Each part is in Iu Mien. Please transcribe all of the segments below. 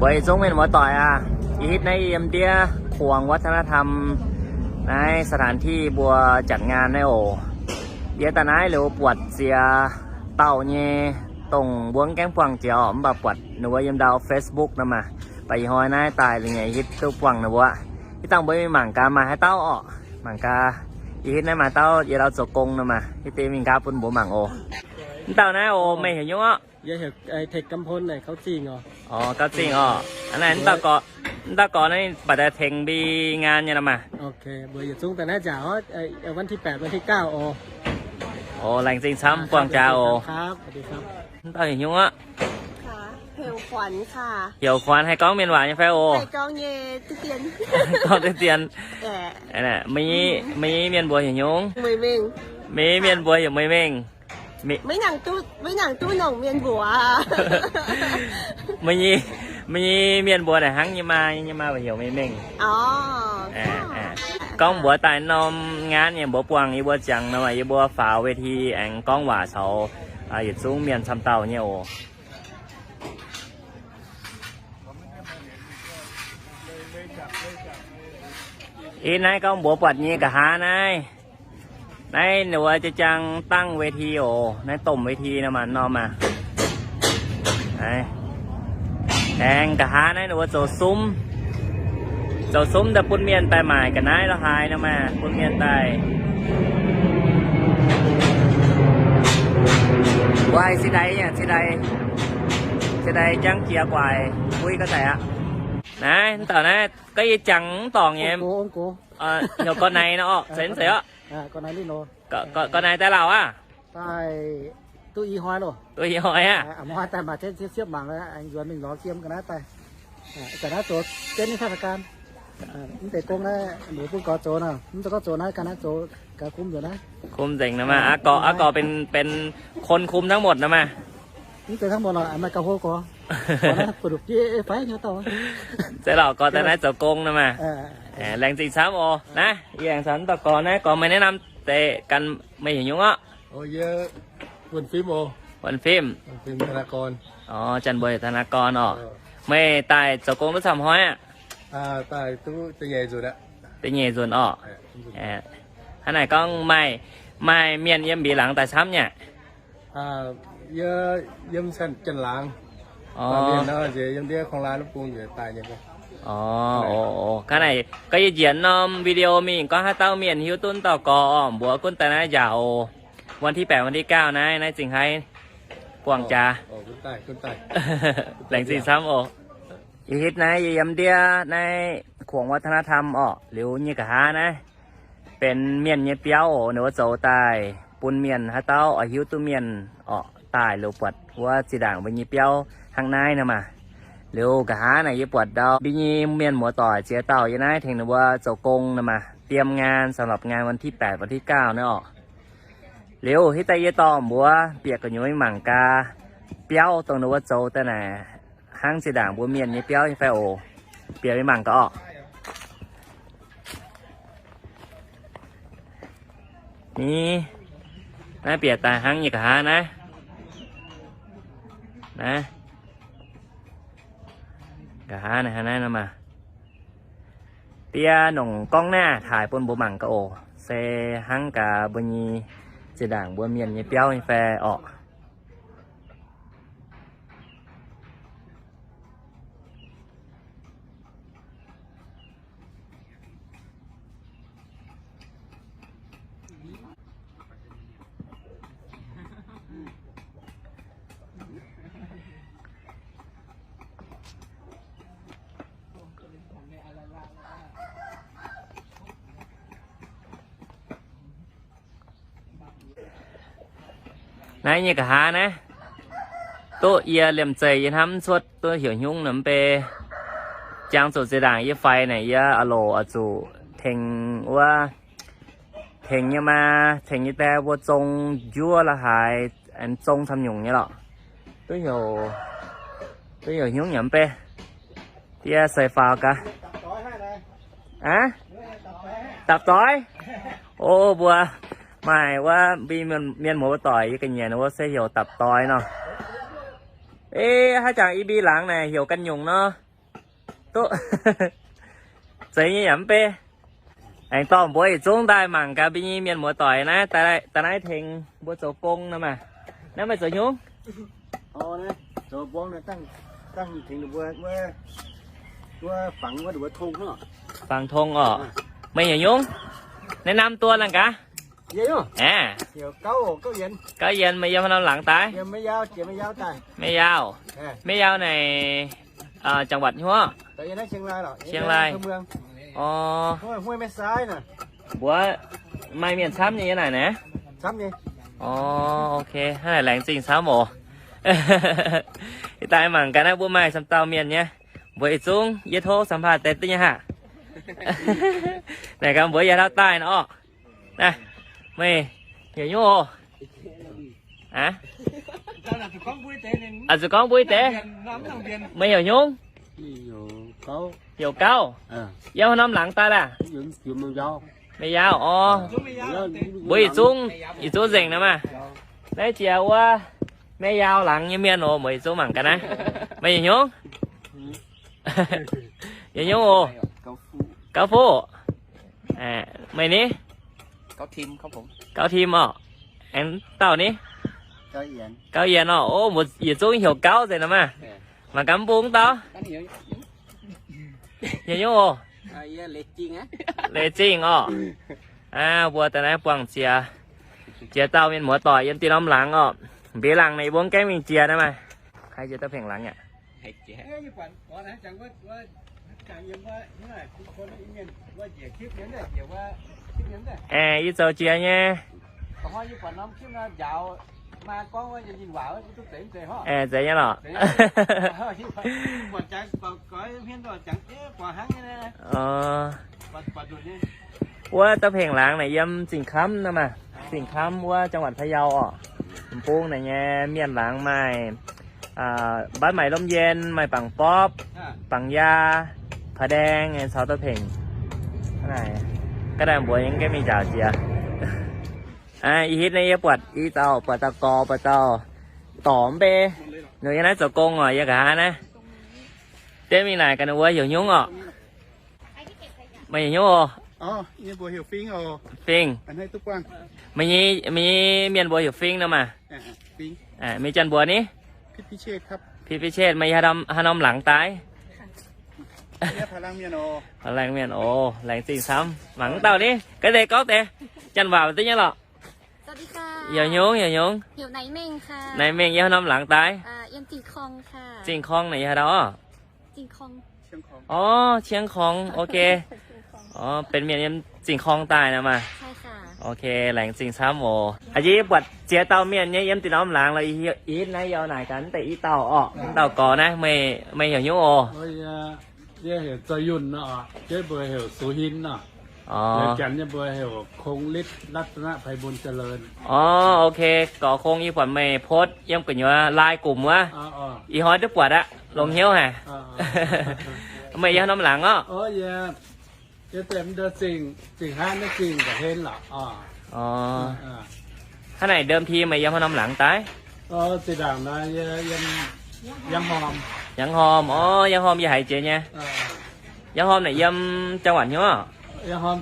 Weic yietc zungv mienh muoz-doic aac, ih hitv naaiv yie yiem ndiev ขวงวัฒนธรรม naaiv สถานที่ mbuo จัดงาน naaiv oc. Yie daaih naaiv liuz buatc ziex dauh nyei, dongh mbuo mv gaengh buangh jiex oc, mv baac buatc ninh mbuo yiem ndau Facebook nor maah. Baac ih hnoi naaiv daaih liuz nyei hitv duqv buangh ninh mbuo. Hitv dangh mbuo mingh mangc gaax maaih haaix dauh oc. Mangc gaax, ih hitv naaiv maaih dauh yie ndau zoux gong nor maah. Hitv deix mingh nqaapv bun mbuo mangc oc. Mv dauh naaiv oc, meih heuc nyungc oc? Yie heuc, eh, Thekc Gam Phon naaic, Gauv Zingh oc. Orv, Gauv Zingh oc. Aa, naaiv mv dauh gorx, mv dauh gorx naaiv baac daaih tengx mbi ngaan nyei nor maah. Ok, mbuo yietc zungv daaih naaiv nziaauc oc, eh, วันที่แปด วันที่เก้า oc. Orv, laengz zingh camv, buangh jaax oc. Mv dauh heuc nyungc oc? Heuc Kuanx, haih gorngv mienh waac nyei fai oc? Gorngv deix dien. Meih nyei mienh mbuox heuc nyungc? Meih nyei mienh mbuox heuc Meih Mengh. Mv nangc duqv nongc mienh mbuox. Meih nyei mienh mbuox naaic hnangv nyei maa, nyei maa heuc Meih Mengh. Gorngv mbuox daaih norm ngaanv nyei mbuox buangh yie mbuo ziangx nor, yie mbuo faaux เวที aengx gorngv waac caux yietc zungv mienh camv dauh nyei oc. Ih naaiv gorngv mbuox buatc nyei nqa'haav naaiv. Naaiv ninh mbuo jiex jangx dangh เวที oc. Naaiv domh เวที nor maah, norm maah. Aengx nqa'haav naaiv ninh mbuo zoux sumv, zoux sumv daaih bun mienh daaih maaic ga'naaiv lorqc haaix nor maah, bun mienh daaih. Wuov se daaih, se daaih, se daaih jangv jiex guaix buiv ga'daic aqv. Naaiv, mv dauh naaiv, gorngv yie jangx mv dorngc nyei. Heuc gorx naix nor orqc, zeiz mv zeiz orqc? Gorx naix daaih lauh aqv? Daaih duqv i hnoi loh. Duqv i hnoi aqv? Daaih maaih siepv-siepv mangc, aengx nzuonx mingh lorz jiem ga'naaiv daaih. Ga'naaiv zoux jienv naaiv ข้าราชการ. Mv deix gong naaiv mbuox bun gorx zoux nor, mv deix gorngv zoux naaiv ga'naaiv zoux ga'kumv nzengc naaiv. Kumv nzengc nor maah. Aa gorx, aa gorx benx, benx คนคุมทั้งหมด nor maah. Mv zeiz ทั้งหมด lorqc, maaih gauh hlo gorx. Zeiz lauh gorx daaih naaiv zoux gong nor maah. Laengz zingh camv oc. Naaiv yie aengx caux mv dauh gorx naaiv, gorx meih แนะนำ deix ganh, meih heuc nyungc orqc? Yie Wuonh Fim oc. Wuonh Fim. Orv, janx mbuo heuc ธนากร orqc. Meih daaih zoux gong duqv camv hnoi aqv? Daaih duqv da'nyeic nzunc orqc. Hnangv naaic gorngv maaih, maaih mienh yiem mbeix laangz daaih camv nyei aqv? Yiem Janx-Laangz. Orv, hnangv naaic gorngv yie njiec norm video mingh gorngv haaix dauh mienh hiuv duqv dauh gorx orqc, mbuox gunv daaih naaiv nziaauc oc. วันที่แปด วันที่เก้า naaiv, naaiv zingh haih buangh jaax. Laengz zingh camv oc. Ih hitv naaiv yie yiem ndiev naaiv ขวงวัฒนธรรม orqc, liuz nyei nqa'haav naaiv benx mienh nyei biauv oc. Ninh mbuo zoux daaih bun mienh, haaix dauh oix hiuv duqv mienh orqc, daaih liuz buatc wuov zinh ndaangc mbuo nyei biauv hnangv naaiv nor maah. Liuz nqa'haav naaic yie buatc ndau mbuo nyei mienh muoz-doic ziex dauh yiem naaiv tengx ninh mbuo zoux gong nor maah, เตรียมงานสำหรับงานวันที่แปด วันที่เก้า naaiv orqc. Liuz hitv daaih yie dorh mbuo bieqc gu'nyuoz mangc gaax biauv dongh ninh mbuo zoux daaih naaic hnangv zinh ndaangc mbuo mienh nyei biauv nyei fai oc. Bieqc mingh mangc gaax orqc. Ni, naaiv bieqc daaih hnangv nyei nqa'haav naaiv. Naaiv nqa'haav naaiv, hnangv naaiv nor maah. Diev nongc gorngv naaiv taaix bun mbuo mangc gaax oc. Se hnangv gaax mbuo nyei zinh ndaangc mbuo mienh nyei biauv nyei fai orqc. Naaiv nyei nqa'haav naaiv, duqv yie liemh zeih yie hnamv cuotv duqv heuc hnyungv nor mv bei. Jangx zuqc zinh ndaangc yie faix naaic yie oix loc oix zuqc tengx wuov, tengx nyei maa, tengx nyei die mbuo zong njuov la'haaix, zong camv nyungc nyei lorqc. Duqv heuc, duqv heuc hnyungv nor mv bei. Diev se faaux gaax. Aav, dapc doix. O, mbuo maaih wuov mbi mienh muoz doic yie ga'nyiec wuov se heuc dapc doix nor. Ei, haaix jangx i mbi laangz naaic heuc ganh nyungc nor. Duqv. Zeiz nyei yaac mv bei. Aengx dorh mbuox yietc zungv daaih mangc gaax mbuo nyei mienh muoz-doic naaiv, daaih naaiv tengx mbuo zoux gong nor maah. Naaiv meih zoux hnyungv? Fangx tong orqc. Meih heuc hnyungv? Naaiv naamv duov naaiv gaax. Aa, Gauv Yienx, meih yiem haaix norm laangz daaih? Mei Yaauh. Mei Yaauh naaic, จังหวัด hnyouv? เชียงราย. Orqc. Mbuox maaih mienh camv nyei yiem naaic naaiv? Orqc, ok, hnangv naaic laengz zingh camv oc. Daaih mangc gaax naaiv mbuo maaih camv dauh mienh nyei. Mbuox yietc zungv yie tov สัมภาษณ์ deix duqv nyei haah. Naaic gaax mbuox yie hlauv daaih nor orqc. Naaiv, meih heuc hnyungv oc? Aa, zuqc gorngv mbuo deix. Meih heuc hnyungv? Heuc Gauv. Yiem haaix norm laangz daaih laah? Mei Yaauh orqc. Mbuox yietc zungv, yietc zungv nzengc nor maah. Naaiv jiex wuov Mei Yaauh laangz nyei mienh oc, mbuox yietc zungv mangc gaax naaiv. Meih heuc hnyungv? Heuc hnyungv oc? Gauv Fuqv. Meih ni? Gauv Tim orqc. Aengx dauh ni? Gauv Yienx orqc. Ov, mbuo yietc zungv heuc Gauv nzengc nor maah. Mangc gaax mv bung dauh. Heuc hnyungv oc? Leiz Zingh orqc. Aa, mbuo daaih naaiv buangh ziex, ziex dauh mienh muoz-doic yiem diuh norm laangz orqc. Mbuo laangz naaic mbuo mv gaengh mingh jiex nor maah. Haiz jiex da'pengh laangz aqv. Aeqv, yie zoux jiex nyei. Aeqv, zeiz nyei lorqc. Wuov da'pengh laangz naaic yiem Zingh Kamv nor maah. Zingh Kamv wuov จังหวัด Payau orqc. M'bung naaic nyei mienh laangz maaih บ้านใหม่ร่มเย็น, maaih Bangkok, Bangya, Phadaeng, caux da'pengh. Ga'naaiv mbuox yie gaengh mingh njaaux jiex. Ih hitv naaiv yie buatc i dauh, buatc dauh gorx, buatc dauh dorc mv bei. Ninh yiem naaiv zoux gong oc, yie nqa'haav naaiv. Diev mingh naaic gaax ninh mbuo heuc hnyungv orqc. Meih heuc hnyungv oc? Fingx. Meih nyei mienh mbuox heuc Fingx nor maah. Mingh janx mbuox ni? Pitv Pitv Cetv. Meih haaix norm laangz daaih? Laengz mienh oc, laengz zingh camv. Mangc dauh ni, ga'ndeic gorngv deix janx-waac duqv nyei lorqc. Heuc hnyungv, heuc hnyungv? Naaiv Mengh yiem haaix norm laangz daaih? Zingh Korng naaic yiem haaix dauh orqc? Orv, Cien Korng, ok. Orv, benx mienh yiem Zingh Korng daaih nor maah. Ok, laengz zingh camv oc. A'jang yie buatc ziex dauh mienh nyei yiem diuh norm laangz lorqc, ih hitv naaiv yie naaic gaax deix i dauh orqc, i dauh gorx naaiv, meih heuc hnyungv oc? Yie heuc Zoih Yunh nor, jeiv mbuo heuc Sux Hin nor. Janx nyei mbuo heuc Kong Litv รัตนไพบูลย์เจริญ. Orv, ok, gorx Kong, yie buatc meih post yiem gu'nyuoz Line กลุ่ม wuov. Ih hnoi duqv buatc aqv, longx hnyouv haic. Meih yiem haaix norm laangz orqc? Hnangv naaic เดิมที meih yiem haaix norm laangz daaih? Yangh Horm, orv, Yangh Horm yie haiz jiex nyei. Yangh Horm naaic yiem จังหวัด hnyouv? Orv,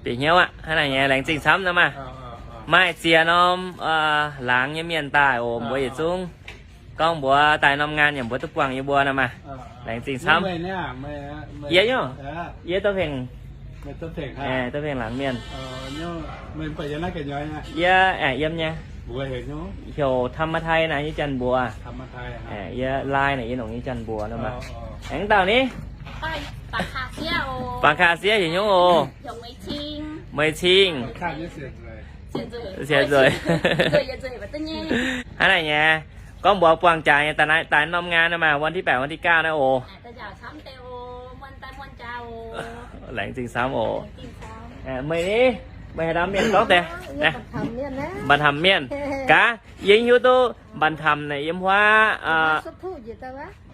bieqc hnyouv aqv. Hnangv naaic nyei, laengz zingh camv nor maah. Maaih ziex norm laangz nyei mienh daaih oc, mbuo yietc zungv gorngv mbuox daaih norm ngaan yaac mbuo duqv buangh yie mbuo nor maah. Laengz zingh camv. Yie nyungc, yie Dov Pengh, Dov Pengh laangz mienh. Yie aengx yiem nyei, heuc Tham Ma Thai naaic, yie janx mbuox. Yie Line naaic yie nongc nyei janx mbuox nor maah. Aengx dauh ni? Bangc Kaav Sieqv heuc hnyungv oc? Meih Cing. Sienx nzueic. Hnangv naaic nyei, gorngv mbuox buangh jaax nyei daaih norm ngaan nor maah, วันที่แปด วันที่เก้า naaiv oc. Laengz zingh camv oc. Meih ni, meih haaix norm mienh gorngv deix? Mbaan Htamv mienh. Gaax, yie hiuv duqv Mbaan Htamv naaic yiem huaav,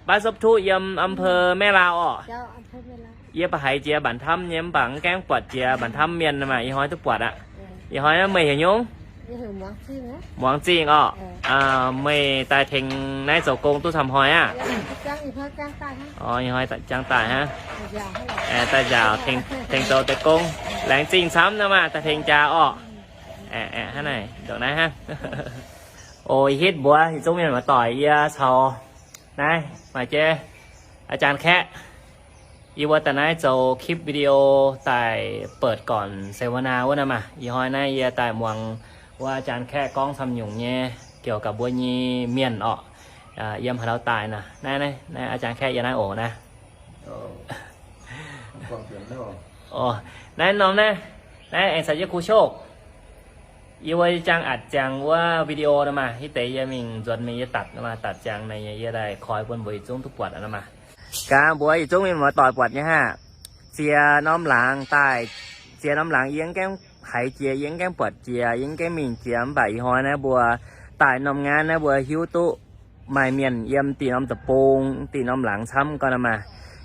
Baav Sopv Tuqv yiem อำเภอแม่ลาว orqc. Yie baac haiz jiex Mbaan Htamv nyei mv baac mv gaengh buatc jiex Mbaan Htamv mienh maah, ih hnoi duqv buatc aqv. Ih hnoi meih heuc hnyungv? Muangx Zingh orqc. Meih daaih tengx naaiv zoux gong duqv camv hnoi aqv? Ih hnoi jangx daaih hnangv. Daaih njaaux tengx zoux deix gong. Laengz zingh camv nor maah, daaih tengx jaax orqc. Hnangv naaiv, ndongc naaiv hnangv. O, ih hitv mbuox yietc zungv mienh muoz-doic yie caux naaiv maaih jeiv อาจารย์ Kaeqv. Yie mbuo daaih naaiv zoux คลิปวิดีโอ daaih เปิดก่อน เสวนา wuov naaiv maah. Ih hnoi naaiv yie daaih muangx wuov อาจารย์ Kaeqv gorngv camv nyungc nyei เกี่ยวกับ mbuo nyei mienh orqc. Yiem haaix ndau daaih nor? Naaiv, naaiv อาจารย์ Kaeqv yiem naaiv oc naaiv. Naaiv norm naaiv, naaiv aengx caux yie ครูโชค. Yie mbuo jangx atc ziangx wuov วิดีโอ nor maah, hitv deix yie mingh nzuonx mingh yie datc nor maah, datc ziangx naaic yie daaih koi bun mbuo yietc zungv duqv buatc nor maah. Gaax mbuox yietc zungv mienh muoz-doic buatc nyei haah. Ziex norm laangz daaih, ziex norm laangz yie mv gaengh haiz jiex, yie mv gaengh buatc jiex, yie mv gaengh mingh jiex, mv baac ih hnoi naaiv mbuo daaih norm ngaanv naaiv mbuo hiuv duqv maaih mienh yiem dih norm deic-bung, dih norm laangz camv gorngv nor maah.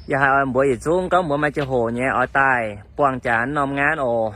Yie haiz oix mbuox yietc zungv gorngv mbuo maaih ziangh hoc nyei oix daaih buangh jaax norm ngaanv oc.